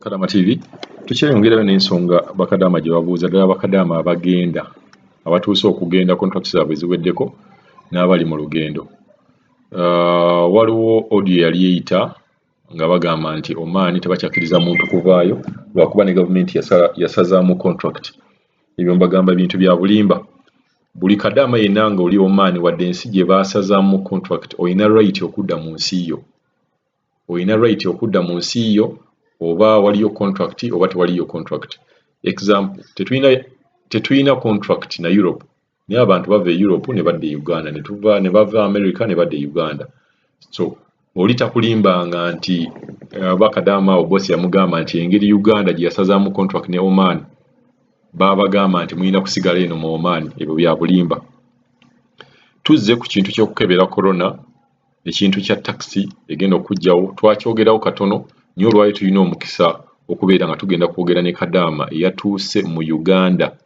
Kadama TV tukyeyongerayo n'ensonga bakadaama gye babuuza, ddala bakadaama abagenda, abatuuse okugenda, contracts zaabwe ziweddeko n'abali mu lugendo. Waliwo audio yali eyita nga bagamba nti Oman tebakyakkiriza muntu kuvaayo lwakuba ne gavumenti yasazaamu contract. Ebyo mbagamba bintu bya bulimba. Buli kadaama yenna nga oli Oman, wadde ensi gye baasazaamu contract, olina right okudda mu nsi yo. Olina right okudda mu nsi yo oba waliyo contract oba tewaliyo contract. Example, tetulina contract na Europe, naye abantu bava e Europe ne badda e Uganda, ne tuva ne bava America ne badda e Uganda. So oli takulimbanga nti bakadaama awo bosi yamugamba nti engeri Uganda gye yasazaamu contract ne Oman, baabagamba nti mulina kusigala eno mu Oman. Ebyo bya bulimba. Tuzze ku kintu ky'okukebera corona, ekintu kya taxi egenda okujjawo twakyogerawo katono naye olwali tulina omukisa okubeera nga tugenda kwogera ne kadaama eyatuuse mu Uganda.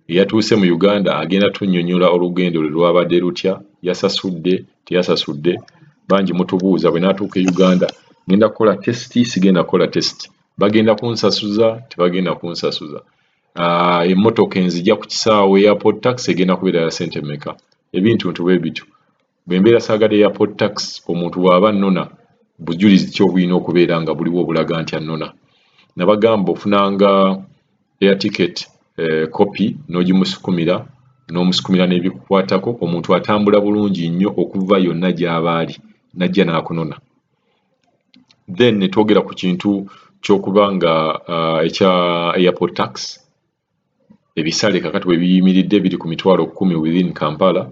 Eyatuuse mu Uganda agenda tunnyonnyola olugendo lwe lwabadde lutya, yasasudde, teyasasudde. Bangi mutubuuza, bwe naatuuka e Uganda ngenda kukola test, sigenda kukola test, bagenda kunsasuza, tebagenda kunsasuza, emmotoka enzija ku kisaawe, airport tax egenda kubeera ya ssente mmeka, ebintu nti bwe bityo. Bwe mbeera saagadde airport tax, omuntu bw'aba annona, bujulizi ki obulina okubeera nga buliwo obulaga nti annona? Nabagamba ofunanga air ticket copy n'ogimusukumira, n'omusukumira n'ebikukwatako. Omuntu atambula bulungi nnyo okuva yonna gy'aba ali n'ajja n'akunona. Then ne twogera ku kintu ky'okuba nga ekya airport tax, ebisale kakati we biyimiridde biri ku 100,000 within Kampala.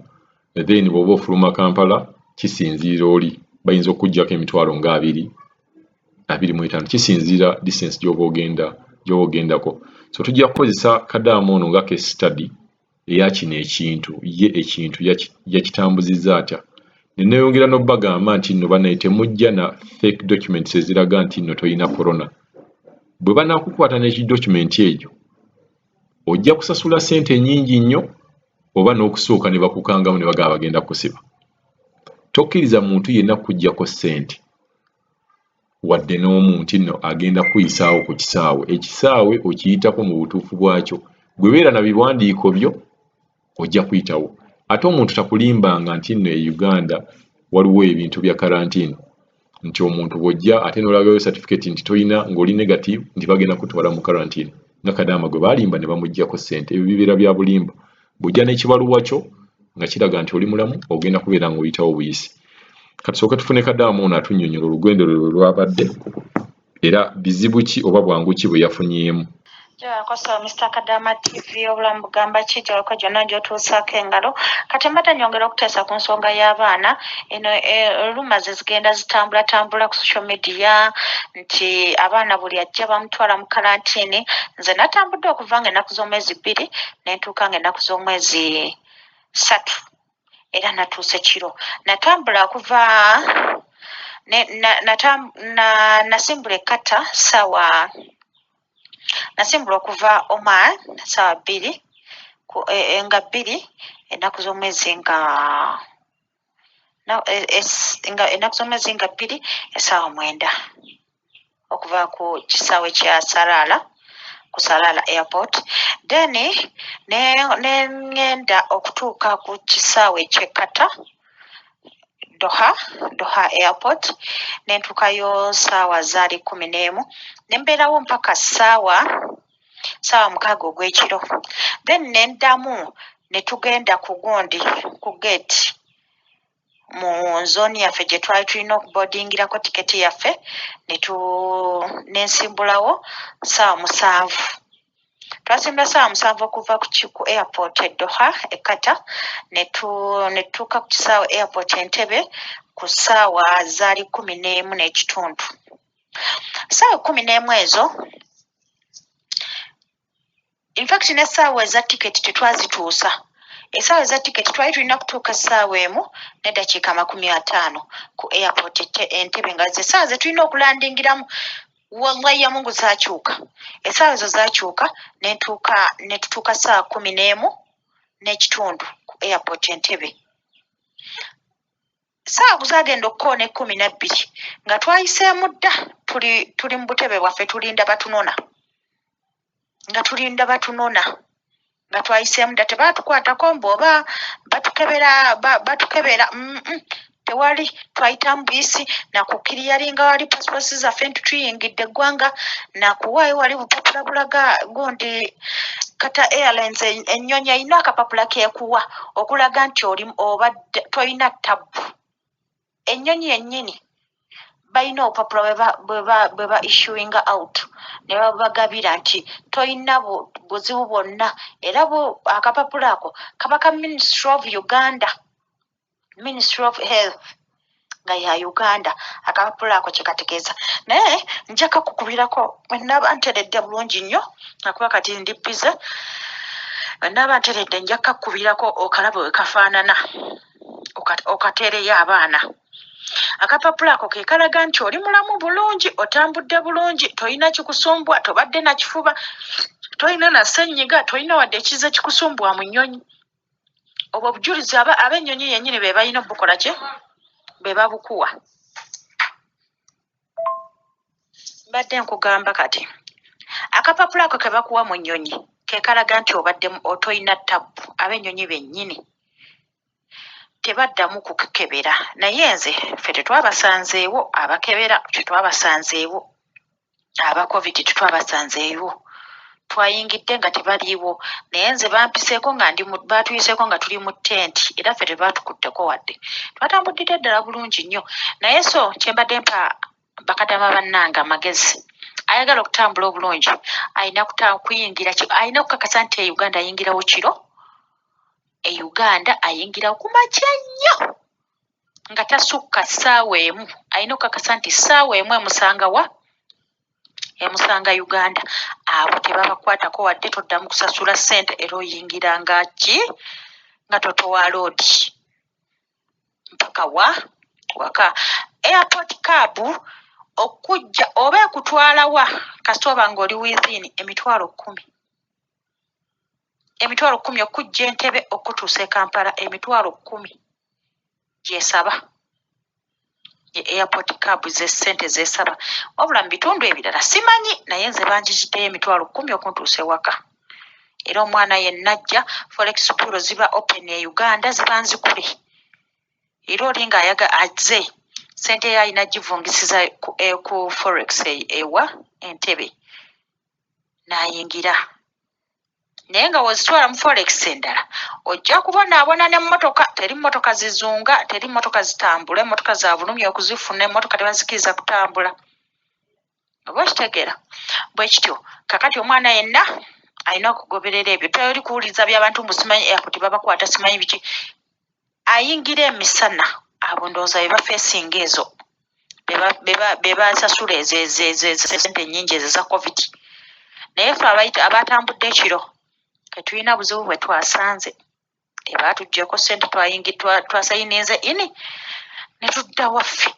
Then bw'oba ofuluma Kampala, kisinziira, oli bayinza okuggyako emitwalo nga 20, 25, kisinziira distance gy'oba ogendako. So tujja kukozesa kadaama ono nga case study eya kino ekintu, ye ekintu yakitambuzizza atya. Ne neeyongera n'obbagamba nti nno bannaye, temujja na fake documents eziraga nti nno toyina corona. Bwe banaakukwata n'ekidocument ekyo, ojja kusasula ssente nnyingi nnyo oba n'okusooka ne bakukangamu ne bagamba bagenda kusiba. Tokkiriza muntu yenna kukuggyako ssente wadde n'omu nti nno agenda kukuyisaawo ku kisaawe. Ekisaawe okiyitako mu butuufu bwakyo. Gwe beera na biwandiiko byo, ojja kuyitawo. Ate omuntu takulimbanga nti nno e Uganda waliwo ebintu bya quarantine, nti omuntu bw'ojja ate n'olagayo certificate nti toyina, ng'oli negative, nti bagenda kutwala mu quarantine, nga kadaama gwe baalimba ne bamuggyako ssente. Ebyo bibeera bya bulimba. Bw'ojja n'ekibaluwa kyo nga kiraga nti oli mulamu, ogenda kubeera ng'oyitawo buyisi. Katusooke tufune kadaama ono atunnyonnyola olugendo lwe lwe lwabadde era bizibu ki oba bwangu ki bwe yafunyeemu. Gyebalako Mr Kadama TV, obulamu bugamba ki gyolako gyonna gy'otuusaako engalo? Kati mbadde nyongera okuteesa ku nsonga y'abaana eno. Rumours zigenda zitambulatambula ku social media nti abaana buli ajja bamutwala mu karantini. Nze natambudde okuva nga ennaku z'omwezi 2 ne ntuuka nga ennaku z'omwezi 3, era natuuse kiro. Natambula okuva nasimbula ekkata saawa, nasimbula okuva Oman saawa 2 nga 2, ennaku z'omwezi nga ennaku z'omwezi nga 2, essaawa 9, okuva ku kisaawe kya Salalah, ku Salalah Airport. Then ne ŋŋenda okutuuka ku kisaawe ky'e Qatar, Doha, Doha Airport, ne ntuukayo ssaawa zaali 11, ne mbeerawo mpaka ssaawa 6 ogw'ekiro. Then ne nddamu ne tugenda ku gundi, ku gate mu zone yaffe gye twali tulina okuboardingirako tiketi yaffe, ne nsimbulawo ssaawa 7. Twasimbula ssaawa 7 okuva ku airport e Doha e Qatar, ne tutuuka ku kisaawe airport Entebbe ku ssaawa zaali 11 n'ekitundu. Ssaawa 11 ezo, infact n'essaawa eza tiketi tetwazituusa. Essaawa eza tiketi twali tulina kutuuka ssaawa 1:50 ku airport Entebbe, nga ze essaawa ze tulina okulandingiramu. Wallahi ya Mungu, zaakyuka, essaawa ezo zaakyuka, nentuuka ne tutuuka ssaawa 11 n'ekitundu ku airport Entebbe. Ssaawa zaagenda okukoona 12 nga twayiseemu dda. tuli mu butebe bwaffe tulinda batunona, nga tulinda batunona, nga twayiseemu dda, tebaatukwatako mbu oba batukebera, batukebera, tewali. Twayitamu buyisi nakukiriyalinga wali pasipoti zaffe nti tuyingidde eggwanga, nakuwaayo wali bupapula bulaga gundi Qatar Airlines. Ennyonyi erina akapapula keekuwa okulaga nti oli obadde tolina tabbu. Ennyonyi yennyini balina obupapula bwe ba issuinga out ne babagabira nti tolina buzibu bwonna, era akapapula ako kaba ka Ministry of Uganda, Ministry of Health nga ya Uganda. Akapapula ako kyekategeeza, naye nja kakukubirako bwe nteredde bulungi nnyo, akuba kati ndi busy. Bwe nteredde nja kakukubirako okalabe we kafaanana, okateereyo abaana. Akapapula ako ke kalaga nti oli mulamu bulungi, otambudde bulungi, tolina kikusumbwa, tobadde na kifuba, tolina na ssenyiga, tolina wadde ekiza kikusumbwa mu nnyonyi. Obwo obujulizi ab'ennyonyi yennyini be balina obukola ki, be babukuwa. Mbadde nkugamba kati akapapula ako ke bakuwa mu nnyonyi ke kalaga nti obadde tolina ttabbu. Ab'ennyonyi bennyini tebaddamu kukukebera, naye nze ffe tetwabasanzeewo abakebera, tetwabasanzeewo aba COVID, tetwabasanzeewo. Twayingidde nga tebaliiwo, naye nze bampiseeko nga ndi, baatuyiseeko nga tuli mu tenti, era ffe tebaatukutteko wadde, twatambuddidde ddala bulungi nnyo. Naye so kyembadde mpa bakadama bannange amagezi, ayagala okutambula obulungi alina kuyingira, alina okukakasa nti e Uganda ayingirawo kiro, e Uganda ayingirawo ku makya nnyo nga tasukka ssaawa 1. Alina okukakasa nti ssaawa 1 emusanga wa, emusanga Uganda. Abo tebabakwatako wadde, toddamu kusasula ssente, era oyingira nga ki, nga totowa loodi mpaka wa waka. Airport cab okujja oba ekutwala wa, kasita oba ng'oli within 10,000, 10,000 okujja Entebe okutuusa e Kampala, 10,000 gyesaba ye airport cab, ze ssente zesaba. Wabula mu bitundu ebirala simanyi, naye nze banjijiddeyo 10,000 okuntuusa ewaka. Era omwana yenna ajja, forex bureau ziba open e Uganda, ziba nzikule, era oli ng'ayaga azze ssente ye alina givungisiza ku forex ewa Entebe n'ayingira. Naye nga wozitwala mu forex endala ojja kubonaabona n'emmotoka, teri mmotoka zizunga, teri mmotoka zitambula, emmotoka za bulumi okuzifuna, emmotoka tebazikiriza kutambula, oba okitegeera bwe kityo. Kakati omwana yenna alina okugoberera ebyo, teri kuwuliriza by'abantu mbu simanyi airport babakwata, simanyi biki. Ayingira emisana, abo ndowooza be bafeesinga ezo, be basasula ezo sente ennyingi ezo eza COVID. Naye ffe abatambudde ekiro tetulina buzibu bwe twasanze, tebaatuggyeko ssente, twasayininze ini ne tudda waffe.